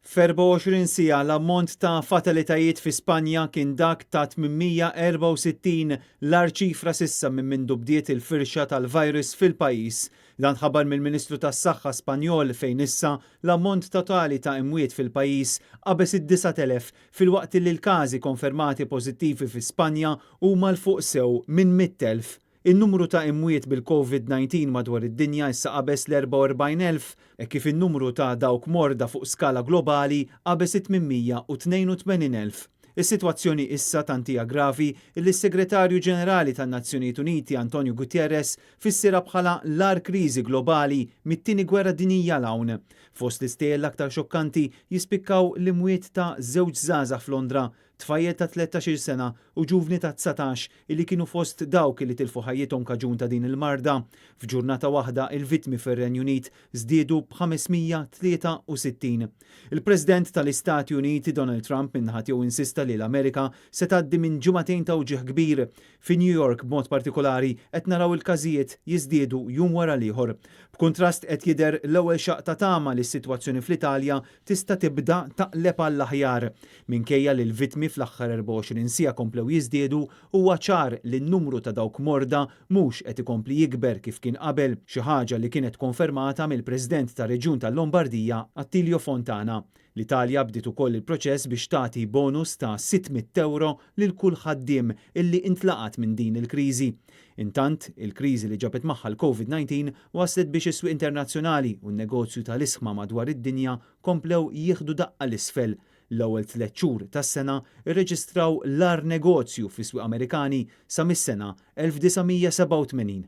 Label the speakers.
Speaker 1: F'24 siegħa l-ammont ta' fatalitajiet fi Spanja kien dak ta' 864, l-agħar ċifra s'issa minn mindu bdiet il-firxa tal-virus fil-pajjiż. Dan tħabbar mill-Ministru tas-Saħħa Spanjol fejn issa l-ammont totali ta' imwiet fil-pajjiż qabeż id-9,000 filwaqt li l-każi konfermati pożittivi fi Spanja huma 'l fuq sew minn 100,000. In-numru ta' imwiet bil-Covid-19 madwar id-dinja issa qabeż l-44,000 hekk kif in-numru ta' dawk morda fuq skala globali qabeż it-882,000. Is-sitwazzjoni issa tant hija gravi illi s-Segretarju Ġenerali tan-Nazzjonijiet Uniti Antonio Guterres fissirha bħala l-agħar kriżi globali mit-Tieni Gwerra Dinjija 'l hawn. Fost l-istejjer l-aktar xokkanti jispikkaw l-imwiet ta' żewġ żgħażagħ f'Londra Tfajjel ta' 13-il sena u ġuvni ta' 19 illi kienu fost dawk illi tilfu ħajjithom kaġun ta' din il-marda. F'ġurnata waħda il-vittmi fir-Renju Unit żdiedu b'563. Il-President tal-Istati Uniti Donald Trump min-naħa tiegħu insista li l-Amerika se tgħaddi minn ġimagħtejn ta' wġigħ kbir. Fi New York b'mod partikolari qed naraw il-każijiet jiżdiedu jum wara l-ieħor. B'kuntrast qed jidher l-ewwel xaqq ta' tama li s-sitwazzjoni fl-Italja tista' tibda taqleb għall-aħjar. Minkejja li l-vittmi fl-aħħar 24 siegħa komplew jiżdiedu, huwa ċar li n-numru ta' dawk morda mhux qed ikompli jikber kif kien qabel, xi ħaġa li kienet konfermata mill-President tar-Reġjun tal-Lombardija, Attilio Fontana. L-Italja bdiet ukoll il-proċess biex tagħti bonus ta' 600 ewro lil kull ħaddiem illi intlaqat minn din il-kriżi. Intant, il-kriżi li ġabet magħha l-Covid 19 wasslet biex is-swieq internazzjonali u n-negozju tal-isħma madwar id-dinja komplew jieħdu daqqa 'l isfel. L-ewwel tlett xhur tas-sena rreġistraw l-agħar negozju fis-swieq Amerikani sa mis-sena 1987.